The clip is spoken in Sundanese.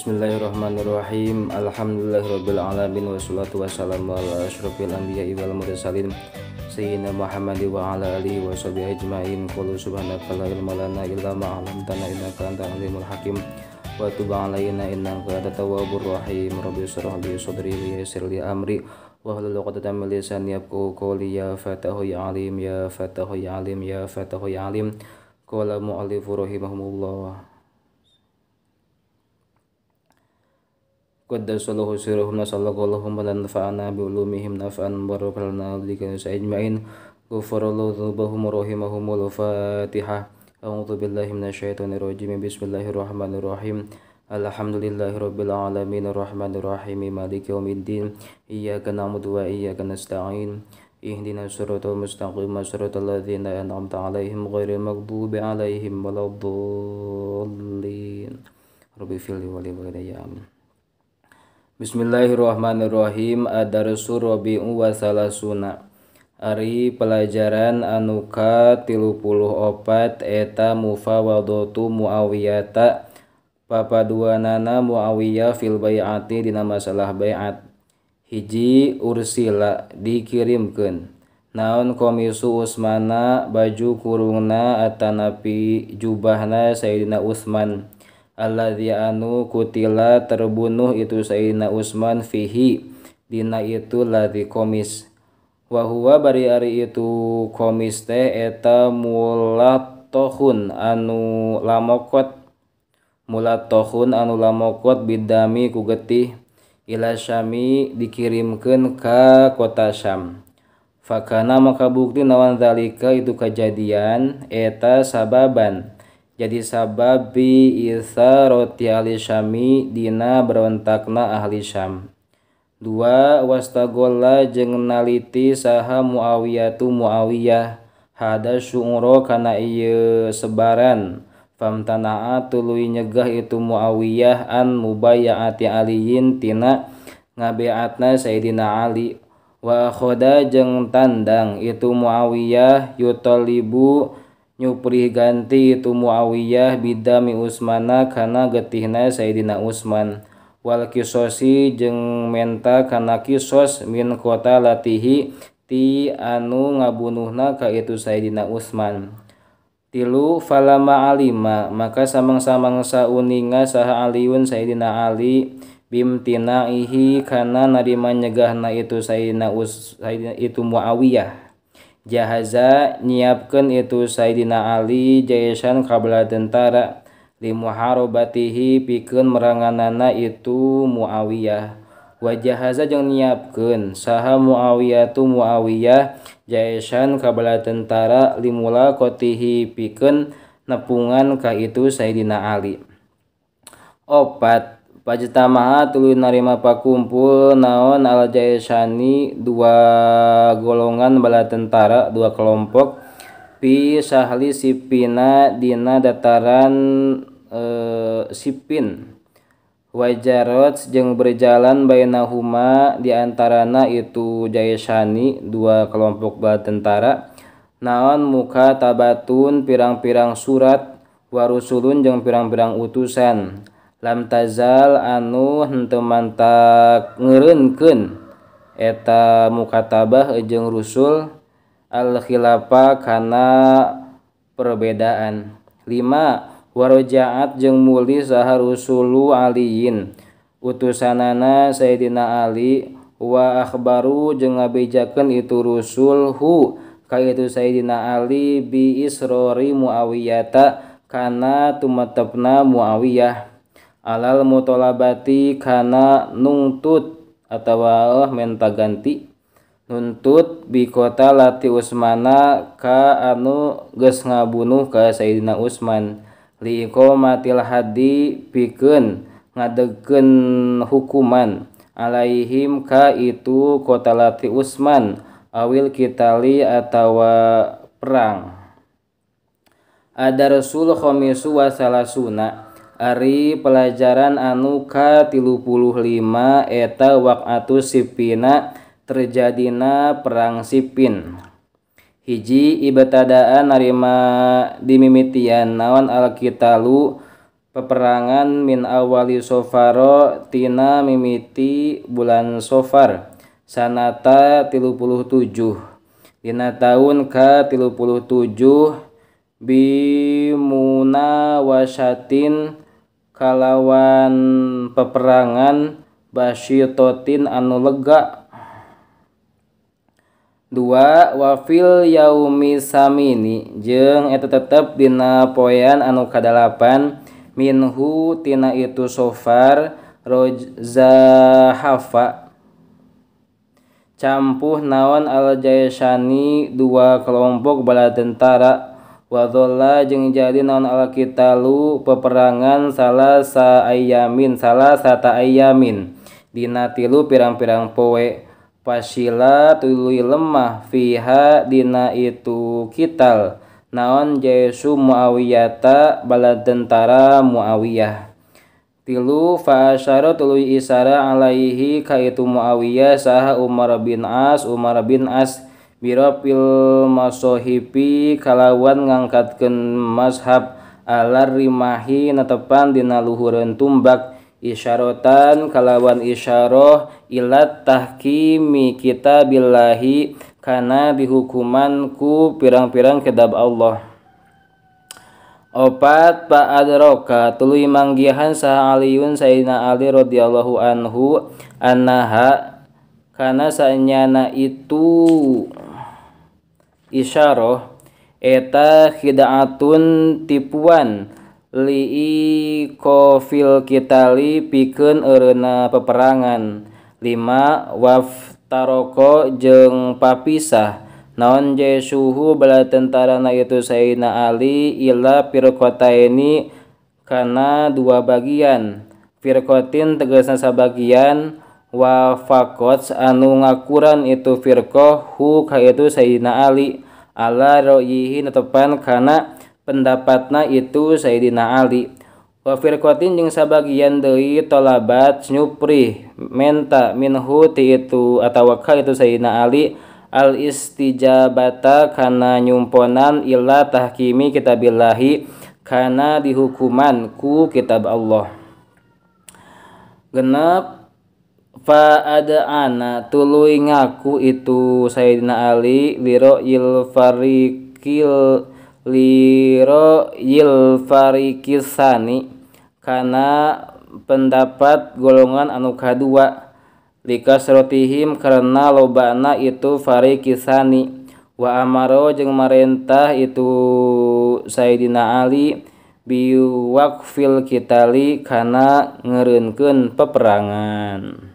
Bismillahirrahmanirrahim. Alhamdulillahirabbil alamin wassalatu wassalamu ala asyrofil anbiya'i wal mursalin sayyidina Muhammad wa ala alihi washabihi ajmain. Qul subhanaka la ilma lana illa ma 'allamtana innaka antal alimul hakim wa tub 'alaina innaka antat tawwabur rahim. Rabbi shrah li sadri wa yassir li amri wahlul 'uqdatam min lisani yafqahu qawli. Ya fatahu ya alim, ya fatahu ya alim, ya fatahu ya alim. Qala mu'allifu rahimahumullah. Qaddasallahu sirruhum nasallallahu wa nafa'ana bi ulumihim naf'an barakallahu bika ajmain. Ghafarallahu dzunubahum wa rahimahumul Fatihah. A'udzu billahi minasyaitonir rajim. Bismillahirrahmanirrahim. Alhamdulillahirabbil alamin arrahmanir rahim maliki yaumiddin. Iyyaka na'budu wa iyyaka nasta'in. Ihdinas siratal mustaqim siratal ladzina an'amta 'alaihim ghairil maghdubi 'alaihim waladdallin. Rabbi firli wa li walidayya amin. Bismillahirrahmanirrahim. Ad-darsu rabi'u wa salasuna. Ari pelajaran anu ka 34 eta mufawadatu Muawiyata papaduanana Muawiyah fil bai'ati dina masalah bai'at. Hiji ursila dikirimkeun naon komisu Utsmana baju kurungna atanapi jubahna Sayyidina Utsman alladzi anu kutila terbunuh itu Sayyidina Utsman fihi dina itu ladzi komis wa huwa bari ari itu komis teh eta mulatohun anu lamokot mulatohun anu lamokot bidami ku getih ila Syami dikirimkeun ka kota Syam. Fakana maka bukti nawan zalika itu kejadian eta sababan jadi sabab bi isaroti ahli Syami dina berontakna ahli Syam. Dua wastagolla jeung naliti saha Muawiyah tu Muawiyah hada syu'ra kana ieu sebaran famtana'a tuluy nyegah itu Muawiyah an mubayaati aliyin tina ngabeatna Sayyidina Ali. Wa khoda jeung tandang itu Muawiyah yutalibu nyuprih ganti itu Muawiyah bidami Utsmana kana getihna Sayyidina Utsman wal kisosi jeung menta kana kisos min kota latihi ti anu ngabunuhna ka itu Sayyidina Utsman. Tilu falama alima maka samang-samang sauninga saha Aliun Sayyidina Ali bimtinaihi kana narima nyegahna itu Sayyidina itu Muawiyah. Jahaza nyiapkeun itu Sayyidina Ali jaisan kabla tentara limuharabatihi pikeun meranganana itu Muawiyah. Wa jahaza jeung nyiapkeun saha Muawiyah tu Muawiyah jaisan kabla tentara limulaqatihi pikeun nepungan ka itu Sayyidina Ali. Opat pajtama'a tuluy narima pakumpul naon al jaisani dua golongan bala tentara dua kelompok pi sahli sipina dina dataran Sipin wajarot jeung berjalan bainahuma diantarana itu jaisani dua kelompok bala tentara naon muka tabatun pirang-pirang surat warusulun jeung pirang-pirang utusan lam tazal anu henteu mantak ngeureunkeun eta mukatabah jeung rusul al khilafa kana perbedaan. 5 warojaat jeung mulih saha rusulu aliyin utusanana Sayyidina Ali wa akhbaru jeung ngabejakeun itu rusul hu ka itu Sayyidina Ali bi isrori Muawiyata kana tumetepna Muawiyah alal mutolabati kana nungtut atawa menta ganti nuntut bi kota lati Utsmana ka anu geus ngabunuh ka Sayyidina Utsman li iqamatil haddi pikeun ngadegkeun hukuman alaihim ka itu kota lati Utsman awil kitali atawa perang. Ad-darsul khamisu wa salasuna. Ari pelajaran anu ka 35 eta waqatu Sipina terjadina perang Sipin. Hiji ibtadaan narima dimimitian naon alqitalu peperangan min awali Sofaro tina mimiti bulan Sofar sanata 37 dina tahun ka 37 bimunawasatin kalawan peperangan basyitotin anu lega. 2 wafil yaumi samini jeung eta tetep dina poean anu kadalapan minhu tina itu Sofar rozahafa campuh naon al jaisani dua kelompok bala tentara wadholla jeung jadi naon al kitalu peperangan salah sa ayamin salah sata ayamin dina tilu pirang-pirang poe pasila tuluy lemah fiha dina itu kital naon jaisu Muawiyata bala tentara Muawiyah. 3 fa asyara tuluy isara alaihi ka itu Muawiyah saha Umar bin As birafil masohibi kalawan ngangkatkeun mazhab alar rimahi netepan dina luhureun tumbak isyaratan kalawan isyarah ilat tahkimi kitabillahi kana dihukuman ku pirang-pirang kitab Allah. 4 fa adraka tuluy manggihan saha Aliun Sayyidina Ali radhiyallahu anhu annaha kana saenyana itu isyarah eta khid'atun tipuan li'i kofil kitali pikeun eureuna peperangan. 5 waftaroko jeung papisah naon jaisuhu bala tentarana itu Sayyidina Ali ila firqataini kana dua bagian firqatin tegasna sabagian wa faqat anu ngakuran itu firqah hu ka itu Sayyidina Ali ala ra'yihi netepan kana pendapatna itu Sayyidina Ali wa firqatin jeung sabagian deui tolabat nyuprih menta minhu ti itu atawa ka itu Sayyidina Ali al istijabata kana nyumponan ila tahkimi kitabillahi kana dihukuman ku kitab Allah. 6 fa adana tuluy ngaku itu Sayyidina Ali liro il liro yil farikisani kana pendapat golongan anu kadua likasrotihim karena lobana itu farikisani wa amaro jeung marentah itu Sayyidina Ali biwaqfil kitali kana ngeureunkeun peperangan.